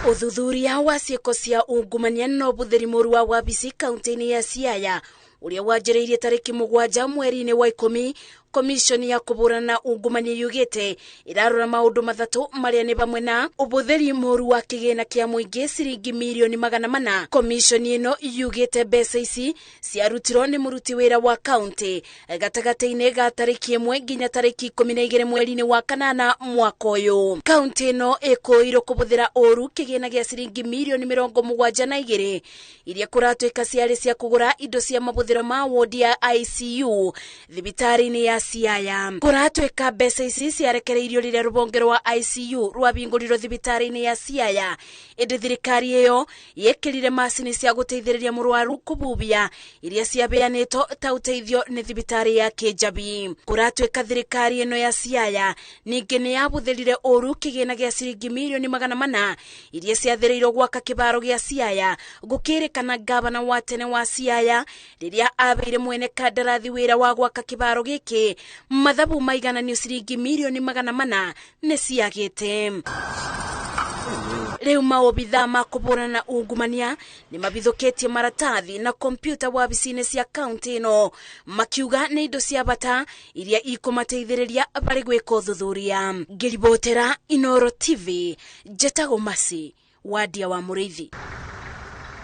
Ũthuthuria wa ciĩko cia ungumania na ũbũthĩri mũru wa wabici kaunti-inĩ ya Siaya ũrĩa wanjĩrĩirie tarĩki 7 mweri-inĩ wa 10, komishoni ya kũbũrana na ungumania yugĩte ĩrarora maũndũ 3 marĩa nĩ hamwe na ũbũthĩri mũru wa kĩgĩna kĩa mũingĩ ciringi mirioni 400. Komishoni ĩno yugĩte mbeca ici ciarutirwo nĩ mũruti wĩra wa kaunti gatagatĩ-inĩ ga tarĩki 1 nginya tarĩki 12 mweri-inĩ wa 8 mwaka ũyũ. Kaunti ĩno ĩkũĩirwo kũbũthĩra ũru kĩgĩna gĩa ciringi mirioni 72 iria kũratuĩka ciarĩ cia kũgũra indo cia mabũthĩro ma wodi ya ICU thibitarĩ-inĩ ya Siaya. Kũratuĩka mbeca ici ciarekereirio rĩrĩa rũhonge rwa ICU rwabingũrirwo thibitarĩ-inĩ ya Siaya, ĩndĩ thirikari ĩyo yekĩrire macini cia gũteithĩrĩria mũrwaru kũbubia iria ciabeanĩtwo ta ũteithio nĩ thibitarĩ ya Kĩnjabi. Kũratuĩka thirikari ĩno ya Siaya ningĩ nĩ yabũthĩrire ũru kĩgĩna gĩa ciringi mirioni 400 iria ciathĩrĩirwo gwaka kĩbaro gĩa Siaya, gũkĩrĩkana gavana wa tene wa Siaya rĩrĩa abeire mwene kandarathi wĩra wa gwaka kĩbaro gĩkĩ mathabu maigananio ciringi mirioni 400 nĩ ciagĩte. Rĩu maobithaa ma kũbũrana na ungumania nĩ mabithũkĩtie maratathi na kompyuta wabici-inĩ cia kaunti ĩno, makiuga nĩ indo cia bata iria ikũmateithĩrĩria barĩ gwĩka ũthuthuria. Ngĩribotera Inooro TV, njetagwo Mercy Wadia wa Mũrĩithi.